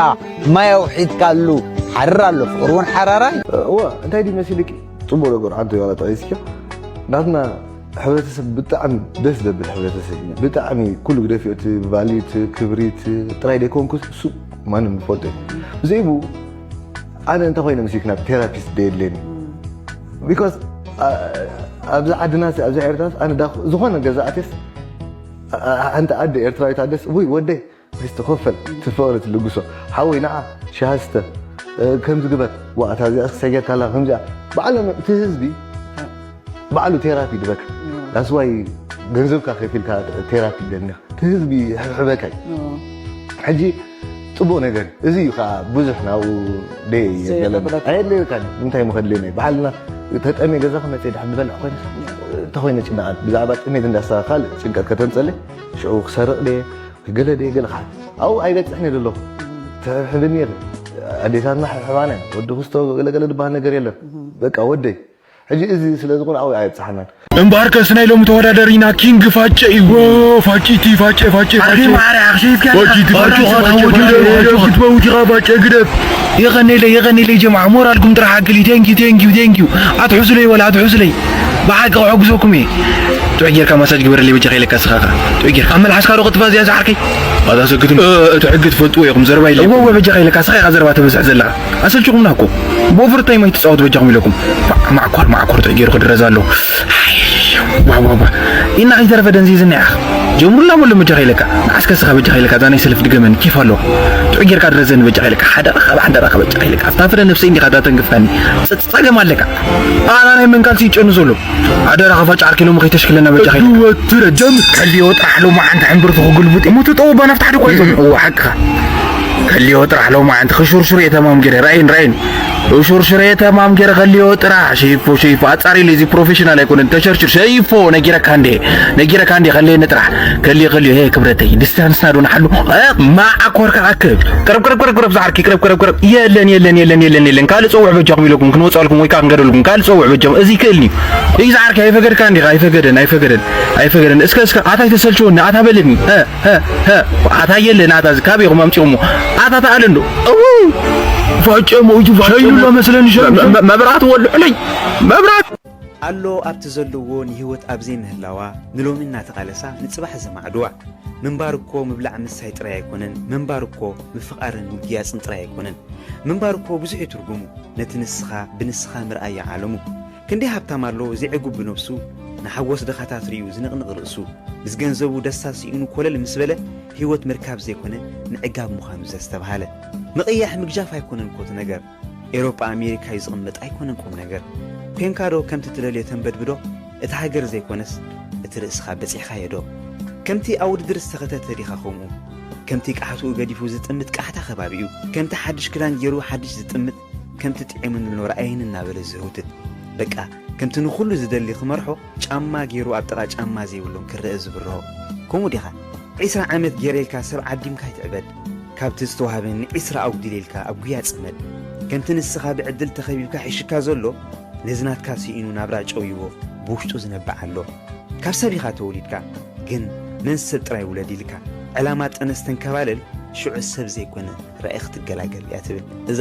ማይ ኣውሒጥካሉ። ሓርር ኣሎ። ፍቕሪ እውን ሓራራ እዩ። እወ፣ እንታይ ድዩ መሲልኪ? ጽቡቕ ነገር ሓንቲ ዋላ ጠቒስኪ። ናትና ሕብረተሰብ ብጣዕሚ ደስ ዘብል ሕብረተሰብ እዩ። ብጣዕሚ ኩሉ ግደፍዮ፣ እቲ ቫልዩ፣ እቲ ክብሪ፣ እቲ ጥራይ ደይኮንኩስ እሱ ማንም ዝፈልጦ እዩ። ብዘይ ብኡ ኣነ እንተ ኮይነ ምስልኪ ናብ ቴራፒስት ደየድልየኒ። ቢኮዝ ኣብዚ ዓድና ኣብዚ ኤርትራ ኣነ ዳ ዝኾነ ገዛ ኣትስ ሓንቲ ኣደ ኤርትራዊት ኣደስ ውይ ወደይ ስተኸፈል ትፈቕሪ ትልግሶ ሓወይ ንዓ ሻሃ ስተ ከምዚ ግበር ዋእታ እዚኣ ክሰገርካላ ከምዚኣ ባዕሎም እቲ ህዝቢ ባዕሉ ቴራፒ ድበካ ዳስዋይ ገንዘብካ ከፊልካ ቴራፒ ደልኒ እቲ ህዝቢ ሕብሕበካ እዩ ሕጂ ጽቡቕ ነገር እዚ እዩ ከዓ ብዙሕ ናብኡ ደየ የበለና ኣየድለየካ እንታይ ምኸድለና እዩ በዓልና ተጠምየ ገዛኻ መፅየ ድሓን ዝበልዕ ኮይነ እንተኮይነ ጭናቓት ብዛዕባ ጥሜት እንዳስኻ ካልእ ጭንቀት ከተምፀለይ ሽዑ ክሰርቕ ደየ ገለ ደየ ገለ ከዓ ኣብኡ ኣይበፅሕን እየ ዘለኹ ትሕብሕብኒ የለን ኣዴታትና ሕብሕባና ወዲ ክስቶ ገለገለ ዝበሃል ነገር የለን በቃ ወደይ ሕጂ እዚ ስለ ዝኾነ ኣብኡ ኣየብፅሓናን እምበኣርከስ ናይ ሎሚ ተወዳደሪና ኪንግ ፋጨ እዩ ፋጭቲ ፋጨ ፋጨ ፋጨ ፋጭቲ ፋጨ ፋጭ ክትመውት ኢኻ ፋጨ ግደፍ የቐኔለይ የቐኔለይ ጀምዓ ሞራልኩም ጥራሕ ኣክሊ ቴንኪዩ ቴንኪዩ ቴንኪዩ ኣትሕዙለይ ወላ ኣትሕዙለይ ብሓቂ ክሕግዘኩም እየ ጥዑይ ጌርካ ማሳጅ ግበረለይ በጃኻ ኢለካ ስኻ ጥዑይ ጌርካ ኣብ መልሓስካ ዶ ቅጥፋ እዚኣ ዝዓርከይ ኣታ ሰክትም እቲ ሕጊ ትፈልጥዎ ኢኹም ዘረባ ኢለ እወ በጃኻ ኢለካ ስኻ ኢኻ ዘረባ ተበዝሕ ዘለኻ ኣሰልችኹምና እኮ ብኦቨርታይም ኣይትፃወቱ በጃኹም ኢለኩም ማዕኮር ማዕኮር ጥዑይ ገይሩ ክድረዝ ኣለዎ ዋዋዋ ኢና ከይተረፈ ደንዚዝና ኢኻ ጀምሩላ በሎ በጃኻ ኢለካ ንዓስከ ስኻ በጃኻ ኢለካ እዛ ናይ ሰልፍ ድገመኒ ኬፍ ኣለዋ ጥዑይ ጌርካ ድረዘኒ በጃኻ ኢለካ ሓደ ረኸብ ሓደ ረኸብ በጃኻ ኢለካ ኣስታፍረ ነብሰይ እንዲኻ ዳተንግፍካኒ ፀገም ኣለካ ኣና ናይ መንካልሲ ይጨኑ ዘሎ ኣደራ ኸፋጭ ዓርኪ ሎሚ ከይተሽክለና በጃኻ ኢለካ ወትረ ደም ከልዮ ጥራሕ ሎማዓንቲ ሕምብርቱ ክጉልብጥ እሞ ትጠውባ ናብቲ ሓደ ኳይቶ እዋ ሓቅኻ ከልዮ ጥራሕ ሎማዓንቲ ክሹርሹር እየ ተማም ገይረ ራእይን ራእይን ሹርሹር እየ ተማም ገይረ ከልዮ ጥራሕ ሸይፎ ሸይፎ ኣጻሪሉ እዚ ፕሮፌሽናል ኣይኮነን ተሸርሽር ሸይፎ ነጊረካ እንዴ ነጊረካ እንዴ ከልየኒ ጥራሕ ከልዮ ከልዮ ሄ ክብረተይ ዲስታንስና ዶ ንሓሉ ማዓኮርካ ኣክብ ቅረብ ቅረብ ቅረብ ቅረብ ዝዓርኪ ቅረብ ቅረብ ቅረብ የለን የለን የለን የለን የለን ካልእ ጸውዕ በጃኹም ኢለኩም ክንወጻልኩም ወይ ከዓ ክንገደልኩም ካልእ ጸውዕ በጃኹም እዚ ይክእልኒ እዩ ዝዓርኪ ኣይፈገድካ እንዲኻ ኣይፈገደን ኣይፈገደን ኣይፈገደን እስከ እስከ ኣታ ኣይተሰልችወኒ ኣታ በለኒ ኣታ የለን ኣታ እዚ ካበይ ኢኹም ኣምጺኹሞ ኣታ ተኣለ እንዶ ፋጨ ሞይቱ ፋጨ ሸይሉ ሎ መስለኒ ሸይሉ መብራት ወልዑለይ መብራት ኣሎ ኣብቲ ዘለዎ ንህይወት ኣብ ዘይምህላዋ ንሎሚ እናተቓለሳ ንጽባሕ ዘማዕድዋ ምንባር እኮ ምብላዕ ምስታይ ጥራይ ኣይኮነን ምንባር እኮ ምፍቓርን ምግያጽን ጥራይ ኣይኮነን ምንባር እኮ ብዙሕ እዩ ትርጉሙ ነቲ ንስኻ ብንስኻ ምርኣያ ዓለሙ ክንደይ ሃብታም ኣሎ ዘይዕጉብ ብነብሱ ንሓጎስ ድኻታት ርእዩ ዝንቕንቕ ርእሱ ምስ ገንዘቡ ደስታ ስኢኑ ኮለል ምስ በለ ህይወት ምርካብ ዘይኮነ ምዕጋብ ምዃኑ ዘስተብሃለ ምቕያሕ ምግጃፍ ኣይኮነን ኮቲ ነገር ኤሮጳ ኣሜሪካ እዩ ዝቕመጥ ኣይኮነን ቁም ነገር ፔንካዶ ከምቲ ትደልዮ ተንበድብዶ እቲ ሃገር ዘይኮነስ እቲ ርእስኻ በጺሕኻዮ ዶ ከምቲ ኣብ ውድድር ዝተኸተተ ዲኻ ከምኡ ከምቲ ቃሕትኡ ገዲፉ ዝጥምት ቃሕታ ከባቢኡ፣ ከምቲ ሓድሽ ክዳን ገይሩ ሓድሽ ዝጥምት፣ ከምቲ ጥዒሙኒ ኣሎ ረኣየኒ እናበለ ዝህውትት፣ በቃ ከምቲ ንኹሉ ዝደሊ ክመርሖ ጫማ ገይሩ ኣብ ጥቓ ጫማ ዘይብሎም ክረአ ዝብርሆ። ከምኡ ዲኻ? ዒስራ ዓመት ገይረ ኢልካ ሰብ ዓዲምካ ኣይትዕበድ። ካብቲ ዝተዋህበኒ ዒስራ ኣጉዲለ ኢልካ ኣብ ጉያ ጽመድ። ከምቲ ንስኻ ብዕድል ተኸቢብካ ሒሽካ ዘሎ፣ ነዚ ናትካ ስኢኑ ናብራ ጨውይዎ ብውሽጡ ዝነብዕ ኣሎ። ካብ ሰብ ኢኻ ተወሊድካ፣ ግን መን ሰብ ጥራይ ውለድ ኢልካ ዕላማ ጠነስ ተንከባለል፣ ሽዑ ሰብ ዘይኮነ ራኢ ክትገላገል እያ ትብል። እዛ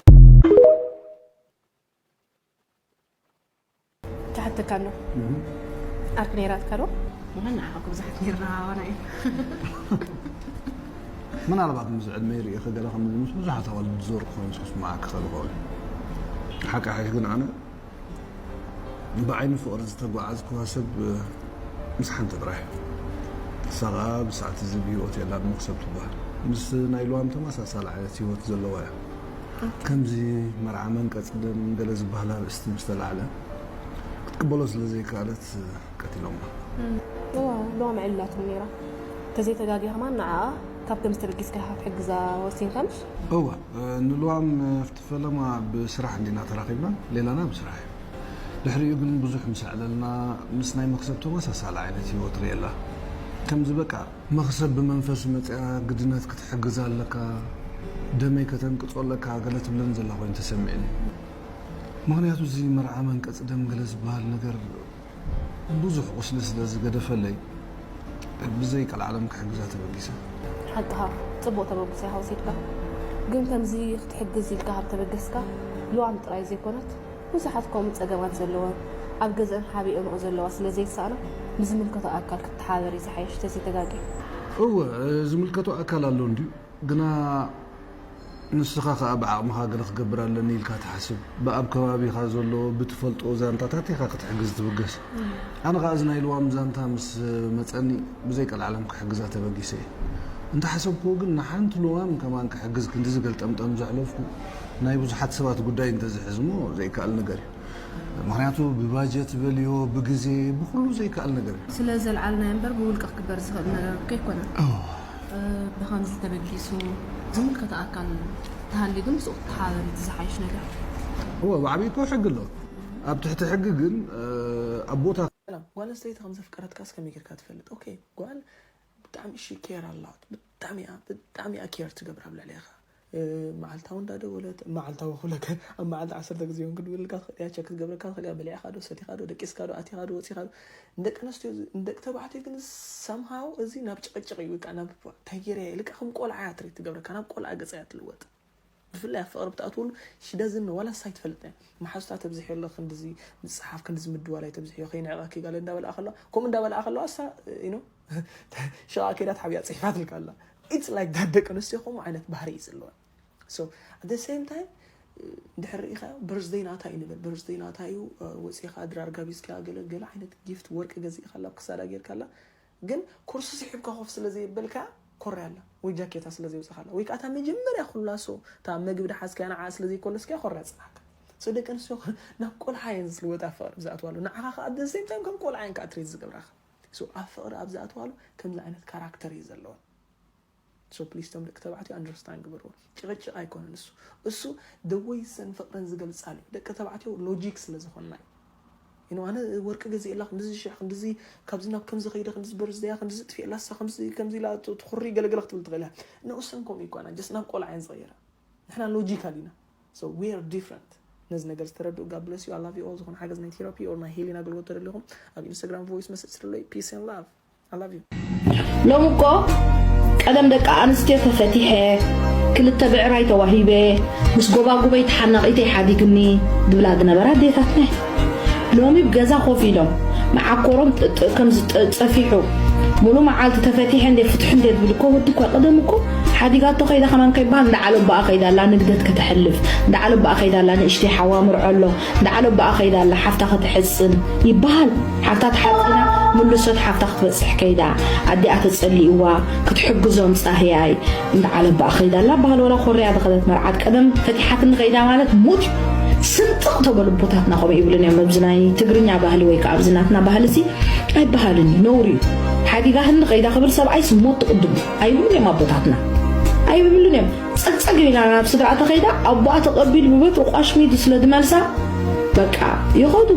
ክሓተካ ኣሎ። ዓርኪ ነይራትካ ዶ? ንዓኻ እኮ ብዙሓት ነይርና ኣባና እዩ። ምናልባት ምስ ዕድመይ ርእየ ገለ ከም ምስ ብዙሓት ኣዋልድ ዝዞርኩ ኮይኑ ክስምዓካ ክኽእል ይኸውን። ሓቂ ሓቂ ግን ኣነ ብዓይኒ ፍቕሪ ዝተጓዓዝኩዋ ሰብ ምስ ሓንቲ ጥራሕ እያ። ንሳ ኸኣ ብሳዕቲ እዚ ብህይወት የላን፣ መክሰብ ትበሃል። ምስ ናይ ልዋም ተመሳሳሊ ዓይነት ህይወት ዘለዋ እያ። ከምዚ መርዓ መንቀጽ ደም ገለ ዝበሃል ኣርእስቲ ምስ ተላዕለ ክትቅበሎ ስለ ዘይከኣለት ቀቲሎማ። እዋ ልዋም ዕላትም ነይራ። ተዘይተጋጊ ከማን ንዓኣ ካብ ከምዚ ተበጊስካ ኢኻ ክትሕግዛ ወሲንካ ምሽ? እወ ንልዋም ኣብቲ ፈለማ ብስራሕ እንዲና ተራኺብና፣ ሌላና ብስራሕ እዩ። ድሕሪኡ ግን ብዙሕ ምስ ኣዕለልና ምስ ናይ መኽሰብ ተመሳሳሊ ዓይነት ህይወት ርእየላ። ከምዚ በቃ መኽሰብ ብመንፈስ መፅያ ግድነት ክትሕግዛ ኣለካ፣ ደመይ ከተንቅፆ ኣለካ ገለ ትብለኒ ዘላ ኮይኑ ተሰሚዕኒ። ምኽንያቱ እዚ መርዓ መንቀፂ ደም ገለ ዝበሃል ነገር ብዙሕ ቁስሊ ስለ ዝገደፈለይ ብዘይ ቀልዓለም ክሕግዛ ተበጊሰ። ሓቅኻ ፅቡቕ ተበግሶ ኢኻ ወሲድካ። ግን ከምዚ ክትሕግዝ ኢልካ ካብ ተበገስካ ልዋም ጥራይ ዘይኮነት ብዙሓት ከምኡ ፀገማት ዘለወን ኣብ ገዝአን ሓቢኤንኦ ዘለዋ ስለ ዘይሰኣና ንዝምልከቶ ኣካል ክትተሓባበሪ ዝሓይሽ ተዘይተጋግየ። እወ ዝምልከቶ ኣካል ኣሎ እንድዩ። ግና ንስኻ ኸኣ ብዓቕምኻ ገለ ክገብር ኣለኒ ኢልካ ትሓስብ። ብኣብ ከባቢኻ ዘሎ ብትፈልጦ ዛንታታት ኢኻ ክትሕግዝ ትብገስ። ኣነ ኸኣ እዚ ናይ ልዋም ዛንታ ምስ መጸኒ ብዘይ ቀልዓለም ክሕግዛ ተበጊሰ እየ። እንተሓሰብክዎ ግን ንሓንቲ ልዋም ከማን ክሕግዝ ክንድዚ ገልጠምጠም ዘሕለፍኩ ናይ ብዙሓት ሰባት ጉዳይ እንተዝሕዝሞ ዘይከኣል ነገር እዩ። ምኽንያቱ ብባጀት በልዮ ብግዜ ብኹሉ ዘይከኣል ነገር እዩ። ስለ ዘልዓልናዮ እምበር ብውልቂ ክግበር ዝኽእል ነገር እኮ ኣይኮነን። ብኸምዚ ተበጊሱ ዝምልከቶ ኣካል ተሃልዩ ግን ምስኡ ክትተሓባበሪ እቲ ዝሓይሽ ነገር። እወ ብዓብዪ እኮ ሕጊ ኣሎ። ኣብ ትሕቲ ሕጊ ግን ኣብ ቦታ ሰላም፣ ጓል ኣንስተይቲ ከም ዘፍቀረትካስ ከመይ ጌርካ ትፈልጥ? ኦኬ ጓል ብጣዕሚ እሺ ኬር ኣላት፣ ብጣዕሚ እያ ብጣዕሚ እያ ኬር ትገብር ኣብ ልዕሌኻ። መዓልታዊ እንዳደወለት መዓልታዊ ክብለካ ኣብ መዓልቲ ዓሰርተ ግዜ እውን ክድውልልካ ትኽእል እያ፣ ቸክ ክትገብረካ ትኽእል እያ፣ በሊዕኻ ዶ ሰቲኻ ዶ ደቂስካ ዶ ኣቲኻ ዶ ወፂኻ ዶ። ንደቂ ኣንስትዮ ንደቂ ተባዕትዮ ግን ሰምሃው እዚ ናብ ጭቕጭቕ እዩ፣ በቃ ናብ እንታይ ገይረ እየ ኢልካ ከም ቆልዓ እያ ትሪት ትገብረካ፣ ናብ ቆልዓ ገፃ እያ ትልወጥ። ብፍላይ ኣብ ፍቕሪ ብትኣትወሉ ሽደዝን ዋላ ንሳ ኣይትፈልጥ እያ። መሓዙታ ተብዝሕዮ ኣሎ ክንድዚ ምፅሓፍ ክንድዚ ምድዋል ኣይተብዝሕዮ ከይንዕቐኪ ጋለ እንዳበልኣ ከለዋ ከምኡ እንዳበልኣ ከለዋ እሳ you know ሽቓ ከይዳ ተሓቢኣ ፅሒፋትልካ ኣላ። It's like that ደቂ ኣንስትዮ ከምኡ ዓይነት ባህሪ እዩ ዘለወን። So at the same time እንድሕር ርኢኻዮ በርዝደይ ናታ እዩ ንበል በርዝደይ ናታ እዩ ወፂኻ ድራር ጋቢዝካ ገለ ገለ ዓይነት ጊፍት ወርቂ ገዚእካላ ኣብ ክሳዳ ጌርካላ ግን ኮርሱ ስሒብካ ኮፍ ስለ ዘየበልካ ኮርያ ኣላ ወይ ጃኬታ ስለ ዘውፅኻላ ወይ ከዓ እታ መጀመርያ ኩላሶ እታ መግቢ ድሓዝካያ ንዓ ስለ ዘይኮለስካያ ኮርያ ፅናሕካ። So ደቂ ኣንስትዮ ናብ ቆልዓ እየን ዝልወጣ ፍቕሪ ብዝኣትዋሉ ንዓኻ ከዓ at the same time ከም ቆልዓ እየን ከዓ ትሪት ዝገብራኻ። So ኣብ ፍቕሪ ኣብ ዝኣትዋሉ ከምዚ ዓይነት ካራክተር እዩ ዘለወን። So please ቶም ደቂ ተባዕትዮ understand ግበርዎ። ጭቕጭቕ ኣይኮነን እሱ እሱ the way ሰን ፍቕረን ዝገልፃሉ እዩ። ደቂ ተባዕትዮ ሎጂክ ስለ ዝኾንና እዩ። You know ኣነ ወርቂ ገዚኤላ ክንድዚ ሽሕ ክንድዚ ካብዚ ናብ ከምዚ ከይደ ክንድዚ በርዝደያ ክንድዚ ጥፊኤላ እሳ ከምዚ ከምዚ ኢላ ትኹሪ ገለገለ ክትብል ትኽእል እያ። ንኡሰን ከምኡ ይኮና just ናብ ቆልዓ እየን ዝቕየራ። ንሕና ሎጂካል ኢና። So we are different። ነዚ ነገር ዝተረድኡ God bless you I love you all። ዝኾነ ሓገዝ ናይ ቴራፒ or ናይ ሂሊንግ ኣገልግሎት ተደሊኹም ኣብ ኢንስታግራም ቮይስ መሰጅ ስደለይ። Peace and love። I love you። ሎሚ እኮ ቀደም ደቂ ኣንስትዮ ተፈቲሐ ክልተ ብዕራይ ተዋሂበ ምስ ጎባጉበይ ተሓናቒተይ ሓዲግኒ ዝብላ ዝነበራ ኣዴታትና እየን። ሎሚ ብገዛ ኮፍ ኢሎም መዓኮሮም ጥጥእ ከም ዝጠ- ጸፊሑ ሙሉ መዓልቲ ተፈቲሐ እንዴ ፍትሑ እንዴ ዝብል እኮ ወዲ እኳ ቀደም እኮ ሓዲጋቶ ከይዳ ከማን ከይበሃል እንዳ ዓለባኣ ከይዳ ኣላ ንግደት ከተሕልፍ እንዳ ዓለባኣ ከይዳ ኣላ ንእሽተይ ሓዋ ምርዖ ኣሎ እንዳ ዓለባኣ ከይዳ ኣላ ሓፍታ ከተሕጽን ይበሃል። ሓፍታ ተሓጺና ምልሶት ሓፍታ ክትበጽሕ ከይዳ ኣዲኣ ተጸሊእዋ ክትሕግዞም ጻህያይ እንዳ ዓለባኣ ከይዳ ኣላ በሃል ወላ ኮርያ ዝኸደት መርዓት ቀደም ፈቲሓትኒ ከይዳ ማለት ሙት እዩ። ስንጥቕ ተበሉ ኣቦታትና ከምኡ ይብሉን እዮም ኣብዚ ናይ ትግርኛ ባህሊ ወይ ከዓ ኣብዚ ናትና ባህሊ እዚ ኣይበሃልን እዩ ነውሪ እዩ። ሓዲጋ ህንዲ ከይዳ ክብል ሰብኣይስ ሞት ትቕድሙ ኣይብሉን እዮም ኣቦታትና። ኣይብሉን እዮም። ጸግጸግ ኢላ ናብ ስድራ ተኸይዳ ኣቦኣ ተቐቢሉ ብበትሩ ቋሽሚዱ ስለ ዝመልሳ በቃ ይኸዱ።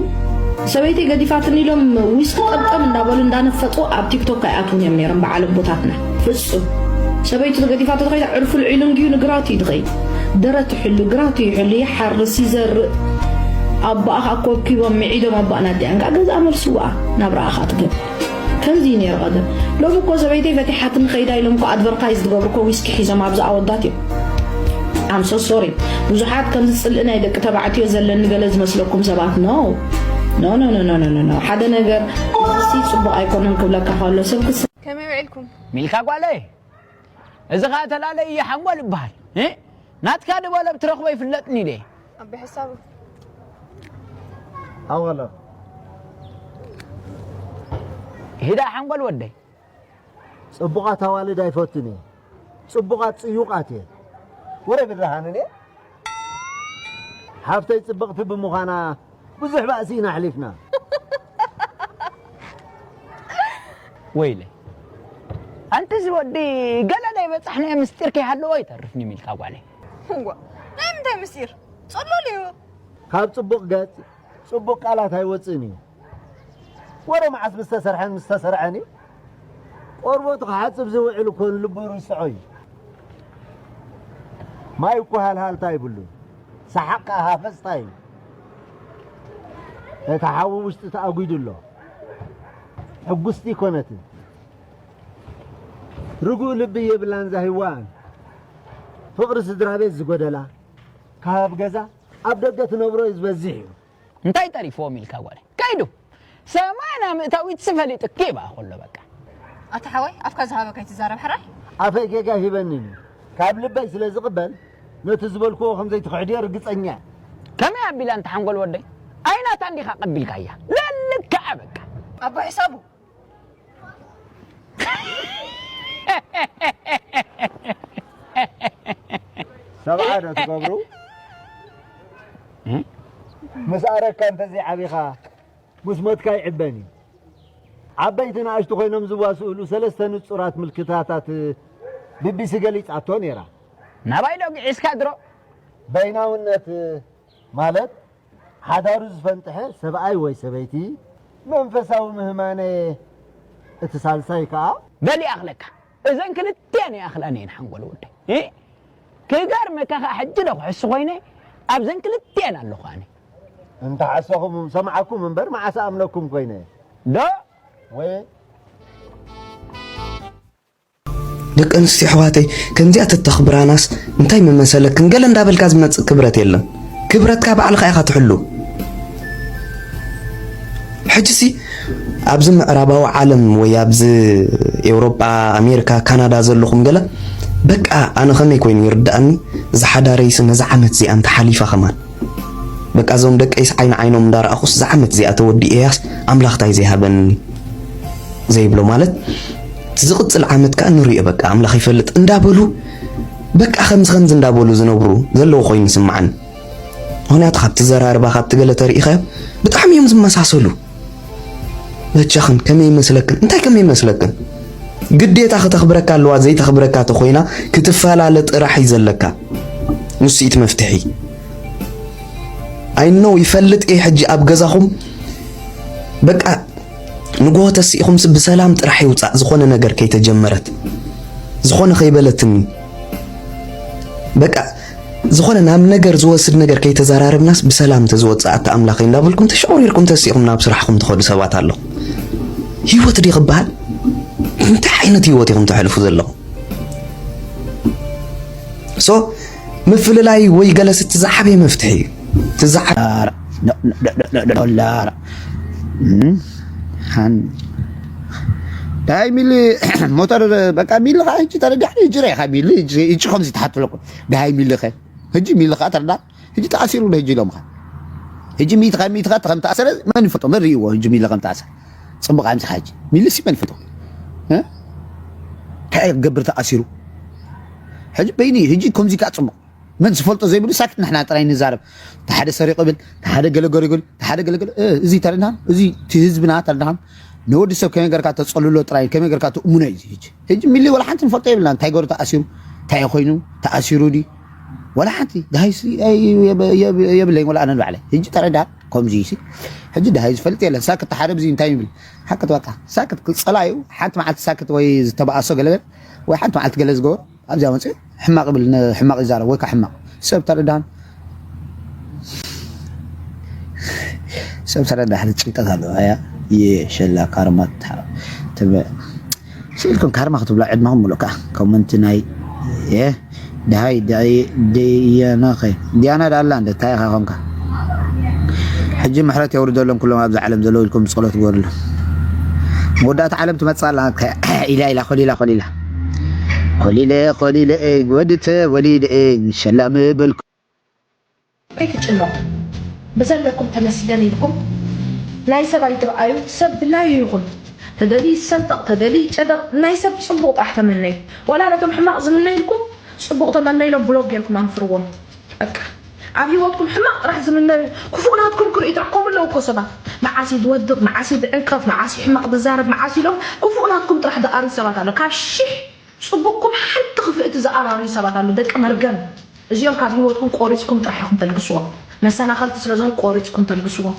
ሰበይተይ ገዲፋትኒ ኢሎም ዊስኪ ጠምጠም እንዳበሉ እንዳነፈጡ ኣብ ቲክቶክ ኣይኣትውን እዮም ነይሮም በዓል ኣቦታትና። ፍጹም ሰበይቱ ገዲፋቶ ተኸይዳ ዕርፉ ልዒሉ እንድዩ ንግራቱ እዩ ዝኸይድ። ደረት ይሕሉ፣ ግራቱ ይሕሉ፣ ይሓርስ፣ ይዘርእ። ኣቦኣ ከኣ ኮብኪቦም ምዒዶም ኣቦኣ ናዲኣን ከኣ ገዛኣ መልስዋ ናብራኣ ከኣ ትገብ። ከምዚ እዩ ነይሩ ቀደም። ሎሚ እኮ ሰበይተይ ፈቲሓትኒ ከይዳ ኢሎም እኮ ኣድቨርታይዝ ዝገብሩ እኮ ዊስኪ ሒዞም ኣብዚ ኣወዳት እዮም። I'm so sorry። ብዙሓት ከምዚ ጽልኢ ናይ ደቂ ተባዕትዮ ዘለኒ ገለ ዝመስለኩም ሰባት፣ no no no no no no no ሓደ ነገር ሲ ጽቡቕ ኣይኮነን ክብለካ ከሎ ሰብ ክስ ከመይ ውዒልኩም? ሚልካ ጓለይ፣ እዚ ኸዓ ተላለየ ሓንጎል ይበሃል። እ? ናትካ ድበሎ ብትረኽቦ ይፍለጥኒ ኢለ። ኣቢ ሕሳቡ ኣወለ ሂዳ ሓንጎል ወደይ። ጽቡቓት ኣዋልድ ኣይፈቱን እየ። ጽቡቓት ጽዩቓት እየ። ወረ ብርሃን እኔ ሓፍተይ ጽብቕቲ ብምዃና ብዙሕ ባእሲ ኢና ኣሕሊፍና። ወይለ ኣንቲ እዚ ወዲ ገለ ናይ በጻሕናዮ ምስጢር ከይሃለዎ ይተርፍ ንሚልካ ጓለይ። እዋ ናይ ምንታይ ምስጢር? ጸሎል እዩ። ካብ ጽቡቕ ገጽ ጽቡቕ ቃላት ኣይወጽእን እዩ። ወረ መዓስ ምስ ተሰርሐን ምስ ተሰርዐን እዩ። ቆርበቱ ክሓጽብ ዝውዕል እኮ ንልቡ ይርስዖ እዩ። ማይ እኮ ሃልሃልታ ይብሉን። ሰሓቕ ከኣ ሃፈጽታ እዩ። እቲ ሓዊ ውሽጢ ተኣጒዱ ኣሎ። ሕጉስቲ ኣይኮነትን። ርጉእ ልቢ የብላን እዛ ሂዋን። ፍቕሪ ስድራ ቤት ዝጎደላ፣ ካብ ገዛ ኣብ ደገ ትነብሮ እዩ ዝበዝሕ እዩ። እንታይ ጠሪፍዎም ኢልካ ጓለይ? ከይዱ ሰማንያ ምእታዊት ሲ ፈሊጡ ኪባ ከሎ በቃ። ኣታ ሓወይ ኣፍካ ዝሃበካ ኣይትዛረብ ሕራይ። ኣፈይ ጌጋ ሂበኒ እዩ። ካብ ልበይ ስለ ዝቕበል ነቲ ዝበልክዎ ከም ዘይትኽሕድዮ ርግጸኛ እየ። ከመይ ኣቢላ እንተ ሓንጎል ወደይ? ኣይናታ እንዲኻ ቀቢልካያ። ለልክዓ በቃ። ኣቦ ሕሳቡ። ሰብዓ ዶ ትገብሩ? ምስ ኣረካ እንተዘይዓቢኻ ምስ ሞትካ ይዕበን እዩ። ዓበይቲ ንኣሽቱ ኮይኖም ዝዋስእሉ ሰለስተ ንጹራት ምልክታታት ቢቢሲ ገሊጻቶ ነይራ። ናባይ ዶ ግዒዝካ ድሮ? በይናውነት ማለት ሓዳሩ ዝፈንጥሐ ሰብኣይ ወይ ሰበይቲ መንፈሳዊ ምህማነ እቲ ሳልሳይ ከኣ በል ይኣኽለካ። እዘን ክልቲኣን ይኣኽላኒ እየን ሓንጎል ወደይ። እ? ክገርመካ ከኣ ሕጂ ዶ ክሕሱ ኮይነ ኣብዘን ክልቲኣን ኣለኹ ኣነ። እንተ ሓሰኹም ሰምዓኩም እምበር መዓስ ኣምነኩም ኮይነ። ዶ? ወይ ደቂ ኣንስትዮ ኣሕዋተይ ከምዚኣ ተተኽብራናስ እንታይ ምመሰለክን ገለ እንዳበልካ ዝመጽእ ክብረት የለን። ክብረትካ ባዕልኻ ኢኻ ትሕሉ። ሕጂሲ ኣብዚ ምዕራባዊ ዓለም ወይ ኣብዚ ኤውሮጳ፣ ኣሜሪካ፣ ካናዳ ዘለኹም ገለ በቃ ኣነ ከመይ ኮይኑ ይርድኣኒ እዛ ሓዳረይሲ ነዛ ዓመት እዚኣ እንተሓሊፋ ከማን በቃ እዞም ደቀይስ ዓይኒ ዓይኖም እንዳረኣኹስ እዛ ዓመት እዚኣ ተወዲኤያስ ኣምላኽ ታይ ዘይሃበኒ ዘይብሎ ማለት እቲ ዝቕፅል ዓመት ከዓ ንሪኦ በቃ ኣምላኽ ይፈልጥ እንዳበሉ በቃ ከምዚ ከምዚ እንዳበሉ ዝነብሩ ዘለዉ ኮይኑ ይስምዓኒ። ምኽንያቱ ካብቲ ዘራርባ ካብቲ ገለ ተሪኢኻዮም ብጣዕሚ እዮም ዝመሳሰሉ። በጃኽን ከመይ ይመስለክን? እንታይ ከመይ ይመስለክን? ግዴታ ክተኽብረካ ኣለዋ፣ ዘይተኽብረካ ተኾይና ክትፈላለ ጥራሕ እዩ ዘለካ። ንሱ እቲ መፍትሒ። I know ይፈልጥ እየ ሕጂ ኣብ ገዛኹም በቃ ንግሆ ተሲእኹምሲ ብሰላም ጥራሕ ይውፃእ ዝኾነ ነገር ከይተጀመረት ዝኾነ ከይበለትኒ በቃ ዝኾነ ናብ ነገር ዝወስድ ነገር ከይተዘራረብናስ ብሰላም ተዝወፅኣካ ኣምላኸይ እንዳበልኩም ተሸቑሪርኩም ተሲእኹም ናብ ስራሕኹም ትኸዱ ሰባት ኣለኹም። ህይወት ድዩ ክበሃል? እንታይ ዓይነት ህይወት ኢኹም ተሕልፉ ዘለኹም? ሶ ምፍልላይ ወይ ገለስ እቲ ዝዓበየ መፍትሒ እዩ። እቲ ዝዓ- ዶላር ዶላር ዳይ ሚሊ ሞተር በቃ ሚሊ ኸዓ ሕጂ ተረዲሕኒ ሕጂ ርኢኻ ሚሊ ሕጂ ከምዚ ተሓትለኩም ዳይ ሚሊ ኸ ሕጂ ሚሊ ኸዓ ተረዳ ሕጂ ተኣሲሩ ዶ ሕጂ ኢሎምኻ ሕጂ ሚእቲ ካብ ሚእቲ ኸዓ ከም ተኣሰረ መን ይፈልጦ መን ርእይዎ ሕጂ ሚሊ ከም ተኣሰረ ጽቡቕ ኣምስኻ ሕጂ ሚሊ ሲ መን ይፈልጦ እንታይ ክገብር ተኣሲሩ ሕጂ በይኒ ሕጂ ከምዚ ከዓ ጽቡቕ መን ዝፈልጦ ዘይብሉ ሳክት ንሕና ጥራይ ንዛረብ ተሓደ ሰሪቑ ብል ተሓደ ገለገሪጉል ተሓደ ገለገለ እዚ ተረድናን እዚ እቲ ህዝብና ተረድናን ንወዲ ሰብ ከመይ ገርካ ተጸልሎ ጥራይ ከመይ ገርካ ትእሙኖ እዩ ሕጂ ሕጂ ሚሊ ወላ ሓንቲ ንፈልጦ የብልና እንታይ ገሩ ተኣሲሩ እንታይ ኮይኑ ተኣሲሩ ዲ ወላ ሓንቲ ደሃይሲ የብለኝ ወላ ኣነ ንባዕለ ሕጂ ተረዳ። ከምዚ ሲ ሕጂ ደሃይ ዝፈልጥ የለን። ሳክት ሓደ ብዚ እንታይ ይብል ሓቅት በቃ ሳክት ክፀላዩ ሓንቲ መዓልቲ ሳክት ወይ ዝተባኣሶ ገለበል ወይ ሓንቲ መዓልቲ ገለ ዝገበሩ ኣብዚኣ መፅኡ ሕማቕ ይብል፣ ን-፣ ሕማቕ ይዛረብ ወይ ከዓ ሕማቕ ሰብ ተረዳን ሰብ ተረዳ ሓደ ጭንቀት ኣለዎ። ኣያ የሸላ ካርማ ትበ ስኢልኩም ካርማ ክትብላ ዕድመኹም ምሉእ ከዓ ኮመንቲ ናይ የ ድሃይ ድያናኸ ድያና ዳላ እንደ እንታይ ኢኻ ኮንካ ሕጂ ምሕረት የውርደሎም ኩሎም ኣብዚ ዓለም ዘለዉ ኢልኩም ብጸሎት ግበሩሎም። መወዳእታ ዓለም ትመጽእ ኣላ ናትካ ኢላ ኢላ ኮሊላ ኮሊላ ኮሊለ ኮሊለ ወዲ ተወሊደ ሸላም በልኩ። ኣይትጭነቑ። ብዘለኩም ተመስገን ኢልኩም ናይ ሰብ ኣይትርኣዩ። ሰብ ድላዩ ይኹን። ተደልዩ ይሰንጠቕ፣ ተደልዩ ይጨደቕ። ናይ ሰብ ጽቡቕ ጥራሕ ተመነዩ። ዋላ ነቶም ሕማቕ ዝምነዩልኩም ጽቡቕ ተመነይሎም ብሎክ ጌርኩም ኣንፍርዎም። በቃ ኣብ ህይወትኩም ሕማቕ ጥራሕ ዝምነዩ ክፉእ ናትኩም ክርእዩ ጥራሕ ከምኡ ኣለዉ እኮ ሰባት። መዓስ እዩ ዝወድቕ፣ መዓስ እዩ ዝዕንቀፍ፣ መዓስ እዩ ሕማቕ ዝዛረብ፣ መዓስ ኢሎም ክፉእ ናትኩም ጥራሕ ዝኣርዩ ሰባት ኣሎ። ካብ ሽሕ ጽቡቕኩም ሓንቲ ክፍእቲ ዝኣራርዩ ሰባት ኣሎ። ደቂ መርገም። እዚኦም ካብ ህይወትኩም ቆሪፅኩም ጥራሕ ኢኹም ተልግስዎም። መሰናኸልቲ ስለዝኾኑ ቆሪፅኩም ተልግስዎም።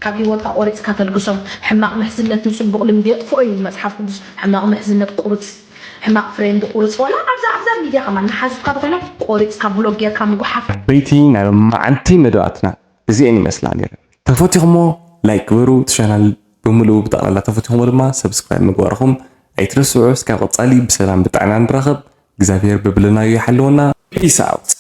ካብ ህይወትካ ቆሪፅካ ተልግሶም። ሕማቕ ምሕዝነት ንፅቡቕ ልምዲ የጥፍኦ እዩ መፅሓፍ ቅዱስ። ሕማቕ ምሕዝነት ቁርፅ፣ ሕማቕ ፍሬንድ ቁርፅ። ዋላ ኣብዛ ኣብዛ ሚድያ ከማን መሓዙትካ ተኾይኖም ቆሪፅካ ብሎክ ጌርካ ምጉሓፍ። ዓበይቲ ናይ ሎማዓንቲ መደባትና እዚኤን ይመስላ ነይረን። ተፈቲኹሞ ላይክ ግበሩ፣ እቲ ቻናል ብምልኡ ብጠቕላላ ተፈቲኹሞ ድማ ሰብስክራይብ ምግባርኹም ኣይትረስዑ። እስካብ ቀፃሊ ብሰላም ብጥዕና ንራኸብ። እግዚኣብሔር ብብልናዩ ይሓልወና። Peace out።